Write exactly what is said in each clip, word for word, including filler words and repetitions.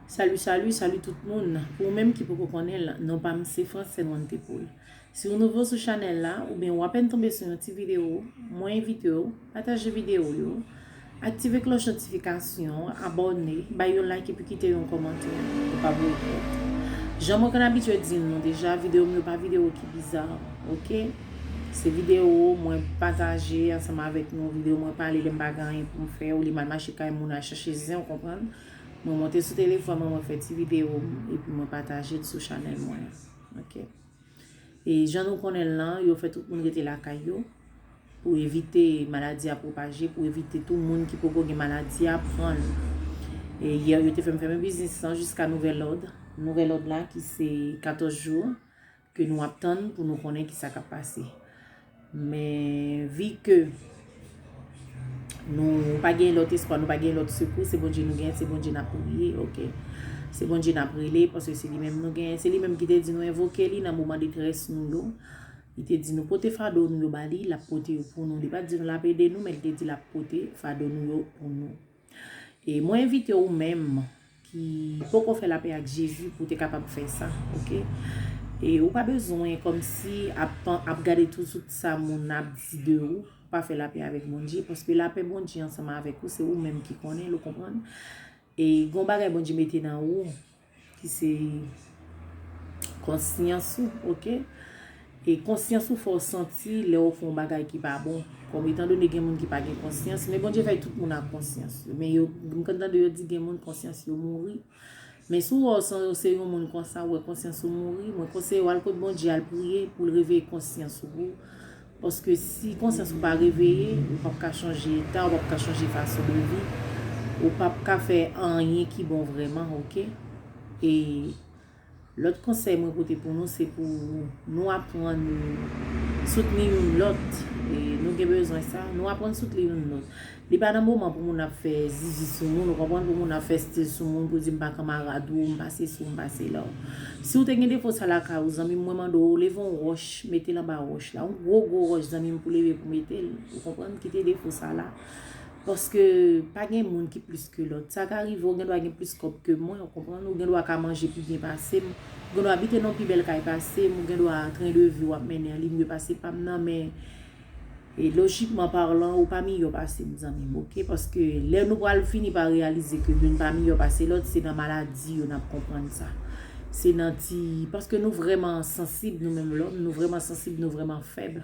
Salut, salut, salut tout moun. Pou ou menm ki poko konnen l, non pa m se Francine Wantepol. Si ou nouvo sou chanèl la, oubyen w apèn tonbe sou yon ti videyo, mwen envite w, pataje videyo yo, aktive klòch notifikasyon, abòne, bay yon like epi kite yon kòmantè. Ou p ap regrèt. Jan mwen konn abitye di nou deja, videyo m yo pa videyo ki biza, oke? Se videyo mwen pataje ansanm avèk nou, videyo mwen pale lè m pa gen anyen pou m fè, olye m al mache kay moun al chache zen, ou konprann? Mwen monte sou telefòn mwen, mwen fè ti videyo m, epi mwen pataje l sou chanèl mwen an. Oke. E jan nou konnen l lan, yo fè tout moun rete lakay yo pou evite maladi a pwopaje, pou evite tou moun ki poko gen maladi a pran l. E yè, yo te fè m fèmen biznis lan jiska nouvèl òd. Nouvèl òd la ki se katòz jou ke nou ap tann pou nou konnen kisa k ap pase. Men vi ke nou pa gen lòt espwa, nou pa gen lòt sekou, se Bondye nou gen, se Bondye n ap priye, oke? Se Bondye n ap rele, paske se li menm nou gen, se li menm ki te di nou envoke li nan moman detrès nou yo. Li te di nou pote fado nou yo ba li, l ap pote yo pou nou. Li pa t di nou l ap ede nou, men li te di l ap pote fado nou yo pou nou. E mwen envite ou menm ki poko fè lapè ak Jezi pou w te kapab fè sa, oke? E ou pa bezwen kòmsi ap, ap gade tout, tout sa moun ap di de ou, pa fè lapè avèk Bondye, paske lapè Bondye ansanm avèk ou, se ou menm ki konnen l, ou konprann? E gon bagay Bondye mete nan ou, ki se konsyans ou, oke? E konsyans ou fè w santi lè w fè yon bagay ki pa bon. Kòm etandone gen moun ki pa gen konsyans, men Bondye fè tout moun ak konsyans yo. Men yo, m konn tande yo di gen moun konsyans yo mouri. Men si w wè w se, se yon moun konsa, w wè konsyans ou mouri, mwen konseye w al kot Bondye, al priye pou l reveye konsyans ou. Paske si konsyans ou pa reveye, ou p ap ka chanje eta, ou p ap ka chanje fason de vi, ou p ap ka fè anyen ki bon vrèman, oke? E lòt konsèy mwen pote pou nou, se pou nou aprann soutni youn lòt. E nou gen bezwen sa, nou aprann soutni youn lòt. Li pa nan moman pou moun ap fè zizi sou moun, ou konprann, pou moun ap fè stil sou moun, pou di m pa kanmarad ou, m pa sesi ou, m pa sela w. Si w te gen defo sa lakay ou, zanmi m, mwen mande w, leve yon wòch, mete l anba wòch la. Yon gwo, gwo wòch, zanmi m, pou leve pou mete l. Ou konprann? Kite defo sa la. Paske pa gen moun ki plis ke lòt. Sa ka rive, ou gen dwa gen plis kòb ke mwen, ou konprann? Ou gen dwa ka manje pi byen pase m. Ou gen dwa abite nan pi bèl kay pase m. Ou gen dwa tren de vi w ap mennen an li mye pase pa m nan, men E lojikman palan, ou pa miyò pase m, zanmi m, oke? Paske lè nou pral fini pa reyalize ke youn pa miyò pase lòt, se nan maladi yo n ap konprann sa. Se nan ti, paske nou vrèman sansib, nou menm lòm, nou vrèman sansib, nou vrèman fèb.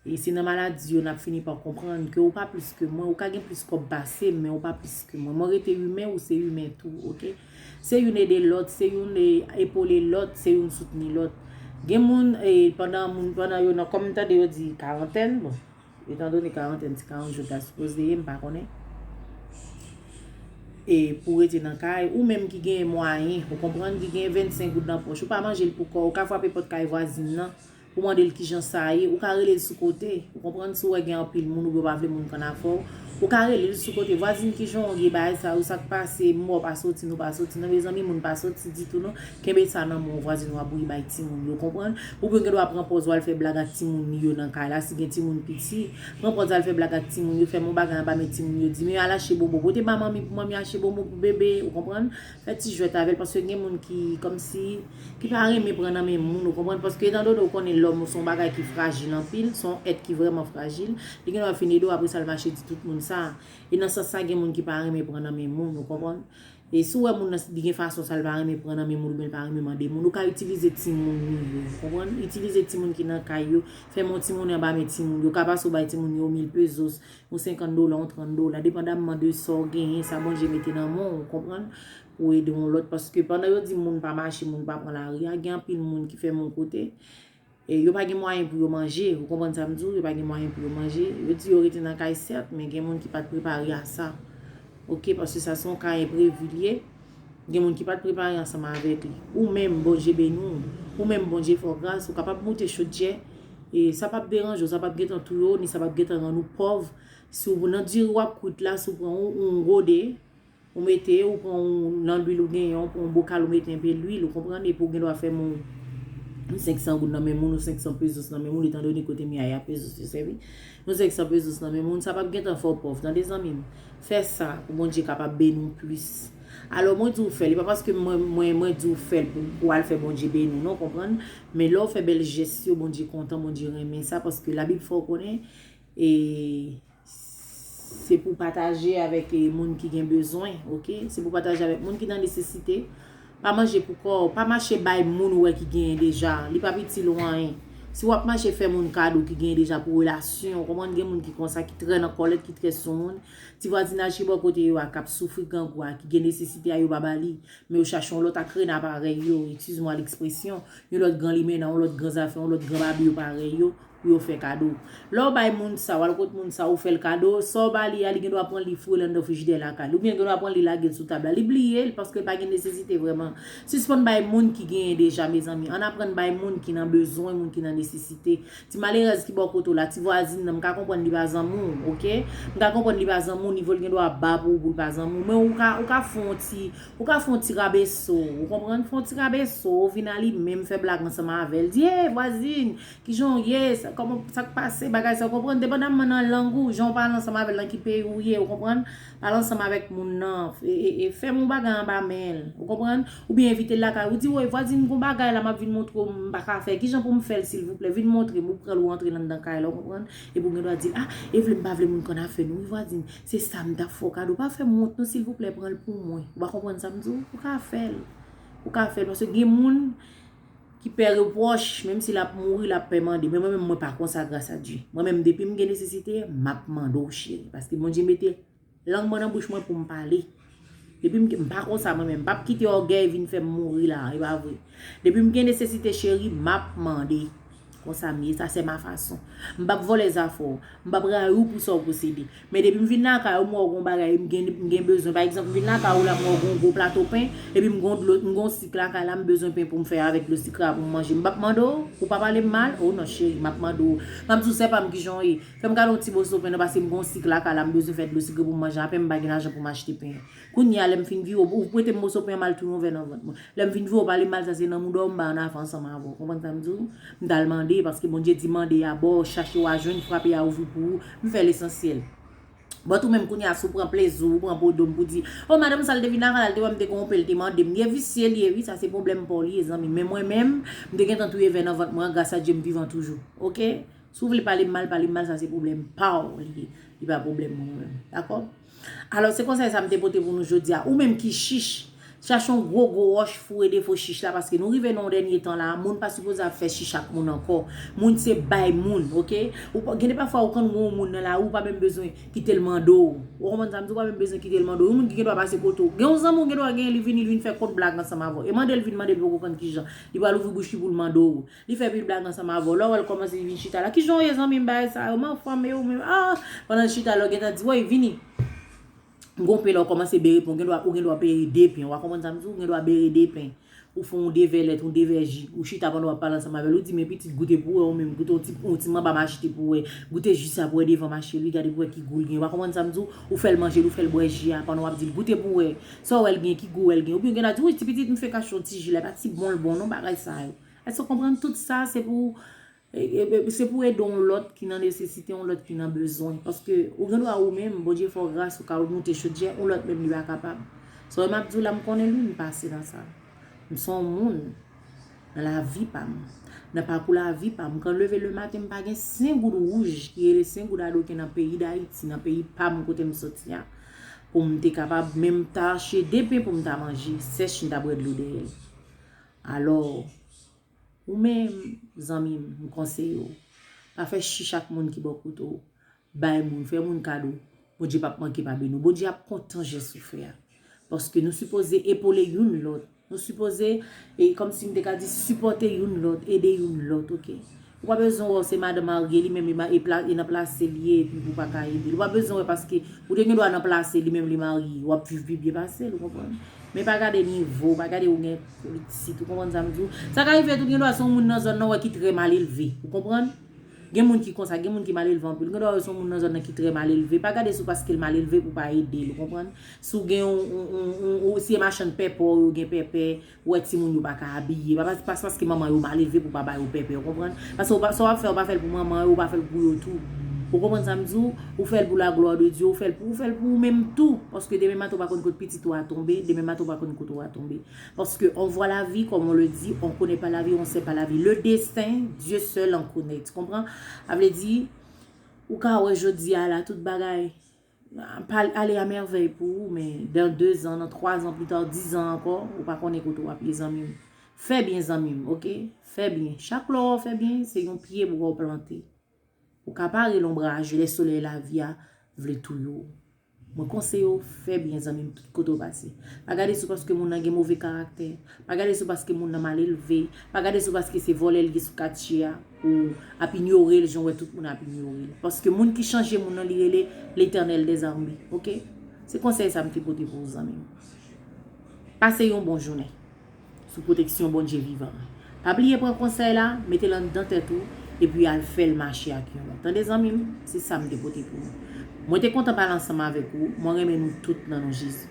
E se nan maladi yo n ap fini pa konprann ke ou pa plis ke mwen, ou ka gen plis kòb pase m, men ou pa plis ke mwen. Mwen rete imen, ou se imen tou, oke? Se youn ede lòt, se youn e, epole lòt, se youn soutni lòt. Gen moun, e, pandan moun, pandan yo nan, kòm m tande yo di karantèn, bon, etandone karantèn, se karant jou ta sipoze ye, m pa konnen. E pou rete nan kay, ou menm ki gen mwayen, ou konprann, ki gen vennsenk goud nan pòch, ou pa manje l pou kò, ou ka frape pòt kay vwazin nan, ou mande l kijan sa ye, ou ka rele l sou kote, ou konprann, si w wè gen anpil moun, oubyen w pa vle moun konn afè w, ou ka rele l sou kote, vwazin, kijan w ye, bagay sa yo, sa k pase, m wè w pa soti, nou pa soti, non, mezanmi, moun pa soti ditou, non, kenbe sa nan men w, vwazin w ap bouyi bay timoun yo, konprann, oubyen w gen dwa pran pòz w al fè blag ak timoun yo nan kay la, si gen timoun piti, pran pòz al fè blag ak timoun yo, fè yon bagay anba men timoun yo, di, men al achte bonbon, pote ba manmi pou manmi achte bonbon pou bebe, ou konprann, fè ti jwèt avè l, paske gen moun ki, kòmsi, ki pa renmen pran nan men moun, ou konprann? Paske etandone ou konnen lòm ou se yon bagay ki frajil anpil, se yon èt ki vrèman frajil, li gen dwa fin ede w, apre sa l mache di tout moun sa. E nan sans sa, gen moun ki pa renmen pran nan men moun, ou konprann? E si w wè moun nan, li gen fason sa l pa renmen pran nan men moun, oubyen l pa renmen mande moun, ou ka itilize timoun ou yo, ou konprann? Itilize timoun ki nan kay yo, fè yon ti monnen anba men timoun yo, ka pase w bay timoun yo mil pezos, yon senkant dola, yon trant dola, depandamman de sa w genyen, sa Bondye mete nan men w, ou konprann, pou ede yon lòt. Paske pandan yo di moun pa mache, moun pa pran lari a, gen anpil moun ki fèmen yon kote, e yo pa gen mwayen pou yo manje, ou konprann sa m di w, yo pa gen mwayen pou yo manje. Yo di yo rete nan kay, sèt, men gen moun ki pa t prepare a sa. Oke, paske sa se yon ka enprevi l ye. Gen moun ki pa t prepare ansanm avèk li. Ou menm, Bondye beni w. Ou menm, Bondye fè w gras, ou kapab moute chodyè, e sa p ap deranje w, sa p ap gentan touye w, ni sa p ap gentan rann ou pòv. Si w nan diri w ap kwit la, si w pran yon, yon gode, ou mete, ou pran yon, nan lwil ou genyen, ou pran yon bokal, ou mete enpe lwil, ou konprann, epi w gen dwa fè yon, yon senk san goud nan men moun, ou senk san pezos nan men moun, etandone kote m ye a, pezos yo sèvi. Yon senk san pezos nan men moun, sa p ap gentan fè w pòv, tande zanmi m. Fè sa pou Bondye kapab beni w plis. Alò, mwen di w fè l, e pa paske mwen, mwen, mwen di w fè l pou, pou al fè Bondye beni w, non, konprann? Men lè w fè bèl jès yo, Bondye kontan, Bondye renmen sa, paske Labib fè w konnen, e se pou pataje avèk, e, moun ki gen bezwen, oke? Se pou pataje avèk moun ki nan nesesite. Pa manje pou kò w, pa mache bay moun ou wè ki genyen deja, li p ap itil ou anyen. Si w ap mache fè moun kado ki genyen deja pou relasyon, w konprann, gen moun ki konsa, ki trè nan kòlèt, ki trè sou moun. Ti vwazinaj ki bò kote yo a, k ap soufri grangou a, ki gen nesesite a, yo pa ba li. Men yo chache yon lòt akrena parèy yo, excuse-moi l'expression, yon lòt gran limena, yon lòt gran zafè, yon lòt gran babi yo parèy yo, pou yo fè kado. Lè w bay moun sa, w al kot moun sa, ou fè l kado, sa w ba li a, li gen dwa pran li foure l anndan frijidè lakay li. Oubyen gen dwa pran li lage l sou tab la. Li bliye l paske l pa gen nesesite vrèman. Sispann bay moun ki genyen deja, mezanmi. Ann aprann bay moun ki nan bezwen, moun ki nan nesesite. Ti malerèz ki bò kote w la, ti vwazin nan, m ka konprann li pa zanmi w, oke? M ka konprann li pa zanmi w, nivo l gen dwa ba pou ou, pou l pa zanmi w. Men ou ka, ou ka fè yon ti, ou ka fè yon ti rabeso, ou konprann? Fè yon ti rabeso, ou vin a li menm, fè blag ansanm avè l. Di, "Hey, vwazin, kijan w ye? Sa, kòman, sa k pase?" Bagay sa, ou konprann? Depandamman nan lang ou, jan w pale ansanm avè l, nan ki peyi w ye, ou konprann? Pale ansanm avèk moun nan, e, e, e fè yon bagay anba men l, ou konprann? Oubyen envite l lakay ou, di, "Woy, vwazin, m gon bagay la, m ap vin montre w, m pa ka fè. Kijan pou m fè l, silvouplè? Vin montre m." Ou pran l, ou antre l anndan kay la, ou konprann? Epi ou gen dwa di l, "Ah, e vle m pa vle moun konn afè nou, wi, vwazin. Se sa m t ap fè w kado. Pa fè m wont, non, silvouplè, pran l pou mwen." Ou pa konprann sa m di w? Ou ka fè l. Ou ka fè l, paske gen moun ki pè repwòch, menm si l ap mouri, l ap pè mande. Men mwen menm, mwen pa konsa, gras a Dye. Mwen menm, depi m gen nesesite, m ap mande w, cheri. Paske Bondye mete lang mwen nan bouch mwen pou m pale. Depi m, m pa konsa mwen menm. M p ap kite ògèy vin fè m mouri la, e pa vre. Depi m gen nesesite, cheri, m ap mande. Konsa m ye, sa se ma fason. M p ap vòlè zafè w. M p ap rayi w pou sa w posede. Men depi m vin lakay ou, m wè w gon bagay, m gen, m gen bezwen. Pa egzanp, m vin lakay ou la, m wè w gon gwo plato pen, epi m gon dlo, m gon sik lakay la, m bezwen pen pou m fè avèk dlo sik la pou m manje. M p ap mande w, ou pa pale m mal? O non, cheri, m ap mande w. M ap di w, sè pa m, kijan w ye? Fè m gade yon ti moso pen nan, paske m gon sik lakay la, m bezwen fè dlo sik pou m manje. Apèn m pa gen lajan pou m achte pen. Kounye a, lè m fin vire, ou prete m moso pen an, m al tounen yon vè nan vant mwen. Lè m fin vire, ou pale m mal, sa se nan mouda w m ba an avan ansanm avè w. Konprann sa m di w? M t al mande, paske Bondye di, "Mande, y a ba w, chache, w a jwenn, frape, y a ouvri pou ou." M fè lesansyèl. But ou menm kounye a, si w pran plezi w, ou pran pwodo m pou di, "O, madanm sa l te vin lakay la, l te wè m te gen yon pen, l te mande m." Li e visye, li ye, wi, sa se pwoblèm pa w li ye, zanmi. Men mwen menm, m te gentan touye vè nan vant mwen, gras a Dye, m vivan toujou. Oke? Si w vle pale m mal, pale m mal, sa se pwoblèm pa w li ye. Li pa pwoblèm mwen menm. Dakò? Alò, se konsèy sa m te pote pou nou jodi a. Ou menm ki chich, chache yon gwo, gwo wòch foure defo chich la, paske nou rive nan yon dènye tan la, moun pa sipoze ap fè chich ak moun ankò. Moun se bay moun, oke? Ou pa, gen de pafwa ou konn wè yon moun nan lari, ou pa menm bezwen kite l mande w. Ou konprann sa m di w? Ou pa menm bezwen kite l mande w. Yon moun ki gen dwa pase kote w. Gen yon zanmi w gen dwa gen, li vini, li vin fè kont blag ansanm avè w. E mande l vin mande l poko konn kijan. Li pral ouvri bouch li pou l mande w. Li fè pil blag ansanm avè w. Lè w wè l kòmanse vin chita la. "Kijan w ye, zanmi m?" Bagay sa yo. "M anfòm, e ou menm?" Ah! Pandan l chita la, ou gentan di, "Woy, vini." M gon pen la, ou kòmanse bere pen. Ou gen dwa, ou gen dwa bere de pen. W a konprann sa m di w? Ou gen dwa bere de pen. Ou fè yon de vè lèt, yon de vè ji. Ou chita pandan w ap pale ansanm avè l. Ou di, "Men pitit, goute pou w wè, ou menm, goute yon ti, yon ti manba m achte pou w wè. Goute ji sa pou w wè devan m achte l, wi, gade pou w wè ki gou l gen." W a konprann sa m di w? Ou fè l manje l, ou fè l bwè ji a. Pandan w ap di l, "Goute pou w wè. Sa w wè l gen, ki gou w wè l gen." Oubyen gen la di, "Wi, ti pitit, m fè kache yon ti ji la, e pa ti bon l bon, non, bagay sa yo." Èske w konprann? Tout sa, se pou, e, e, e, se pou ede yon lòt ki nan nesesite, yon lòt ki nan bezwen. Paske ou gen dwa ou menm, Bondye fè w gras, ou ka remoute chodyè, yon lòt menm li pa kapab. Sa w wè m ap di w la, m konnen wi, m pase nan sa. M se yon moun, nan lavi pa m, nan pakou lavi pa m, kan leve lematen, m pa gen sen goud wouj, ki rele sen goud adoken nan peyi Dayiti, nan peyi pa m kote m soti a, pou m te kapab menm tache de pen pou m ta manje, sèch m ta bwè dlo dèyè l. Alò, ou menm, zanmi m, m konseye w, pa fè chich ak moun ki bò kote w. Bay moun, fè moun kado. Bondye p ap manke pa beni w. Bondye ap kontan jès ou fè a. Paske nou sipoze epole youn lòt. Nou sipoze, e, kòmsi m te ka di, sipòte youn lòt, ede youn lòt, oke? Ou pa bezwen wè w se madan marye, li menm li ma-, e pla-, e nan plase li ye, epi pou w pa ka ede l. Ou pa bezwen wè paske ou te gen dwa nan plase li menm li marye, w ap viv pi byen pase l, ou konprann? Men pa gade nivo, pa gade ou gen pitit, ou konprann sa m di w? Sa ka rive tou, gen dwa se yon moun nan zòn nan w wè ki trè malelve, ou konprann? Gen moun ki konsa, gen moun ki malelve anpil. Gen dwa wè se yon moun nan zòn nan ki trè malelve. Pa gade sou paske l malelve pou w pa ede l, ou konprann? Si w gen yon, yon, yon, yon, yon, si e machann pèpè w yo gen pèpè, ou wè timoun yo pa ka abiye. Pa, pa, pa se paske manman yo malelve pou w pa ba yo pèpè, ou konprann? Paske w pa, sa w ap fè, w pa fè l pou manman yo, w pa fè l pou yo tou. Ou konprann sa m di w? Ou fè l pou la gloire de Dieu, ou fè l pou, ou fè l pou ou menm tou. Paske demen maten ou pa konn kot pitit ou a tonbe, demen maten ou pa konn kot ou a tonbe. Parce que on voit la vie comme on le dit, on connaît pas la vie, on sait pas la vie. Le destin, Dieu seul en connaît. Tu comprends? Sa vle di, ou ka wè jodi a la, tout bagay pa ale a mèvèy pou ou, men dan de zan, nan twa zan pli ta, dis zan ankò, ou pa konnen kote w ap ye, zanmi m. Fè byen, zanmi m, oke? Fè byen. Chak lè w fè byen, se yon pye pou w plante. Ou ka pare lonbraj, lè solèy lavi a vle touye w. Mwen konseye w, fè byen, zanmi m, tout kote w pase. Pa gade sou paske moun nan gen move karaktè. Pa gade sou paske moun nan mal elve. Pa gade sou paske se vòlè l ye sou katye a. Ou ap inyore l jan w wè tout moun ap inyore l. Paske moun ki chanje moun nan, li rele Letènèl dèzame, oke? Se konsèy sa m te pote pou ou, zanmi m. Pase yon bon jounen sou pwoteksyon Bondye vivan an. Pa bliye pran konsèy la, mete l anndan tèt ou, epi al fè l mache ak yon lòt. Tande, zanmi m, se sa m te pote pou ou. Mwen te kontan pale ansanm avèk ou. Mwen renmen nou tout nan non Jezi.